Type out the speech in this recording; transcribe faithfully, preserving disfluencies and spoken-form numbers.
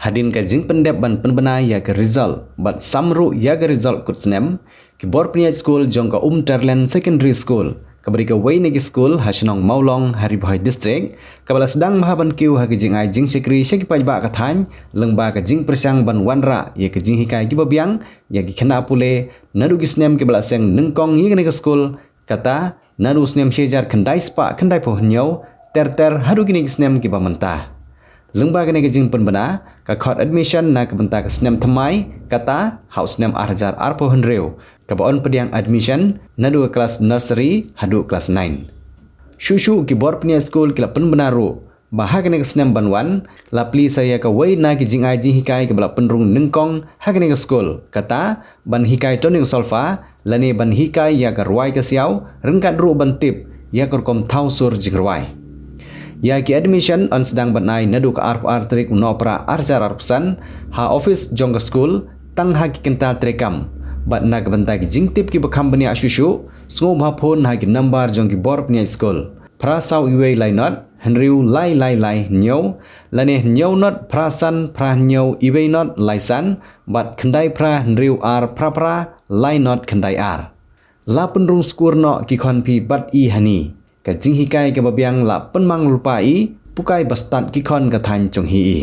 Hadien ka jingpyndep ban pynbna ïa ka result bad sam ruh ïa ka result kut snem, ki bor pynïaid skul jong ka Umterlen Secondary School, kaba dei kawei na ki skul ha shnong Mawlong ha Ri Bhoi District, kaba la sdang bha ban kiew ha ka jingai jingshakri sha ki paidbah ka thaiñ lyngba ka jingpyrshang ban wanrah ïa ka jinghikai kiba biang ïa ki khynnah pule naduh ki snem kiba la seng nyngkong ïa kane ka skul, kata naduh u snem shi hajar khyndai spah khyndai phew hynñiew ter ter haduh kine ki snem kiba mynta. Lyngba kane ka jingpynbna, ka khot admission na ka bynta ka snem thymmai, kata ha u snem ar hajar arphew hynriew, kaba yn pdiang admission naduh ka klas nursery haduh klas nine. Shuh shuh ki bor pynïaid skul ki la pynbna ruh ba ha kane ka snem ban wan, la plie sa ïa kawei na ki jingai jinghikai kaba la pynrung nyngkong ha kane ka skul, kata ban hikai tonic solfa lane ban hikai ïa ka rwai ka siaw, ryngkat ruh ban tip ïa ka rukom thaw sur jingrwai. Ïa ki admission yn sdang ban ai naduh ka arphew ar tarik u Nohprah ar hajar arphew san ha office jong ka skul tang ha ki kynta treikam. Bad na ka bynta ki jingtip kiba kham bniah shuh shuh, sngewbha phone ha ki nambar jong ki bor pynïaid skul: phra saw iwei lai not hynriew lai lai lai hynñiew, lane hynñiew not phra san phra hynñiew iwei not lai san, bad khyndai phra hynriew ar phra phra lai not khyndai ar. La pynrung skur noh ki khon phi bad i hani. Ka jinghikai kaba biang la pynmang lypa i, pukai ba stad ki khon ka thaiñ jong hi i.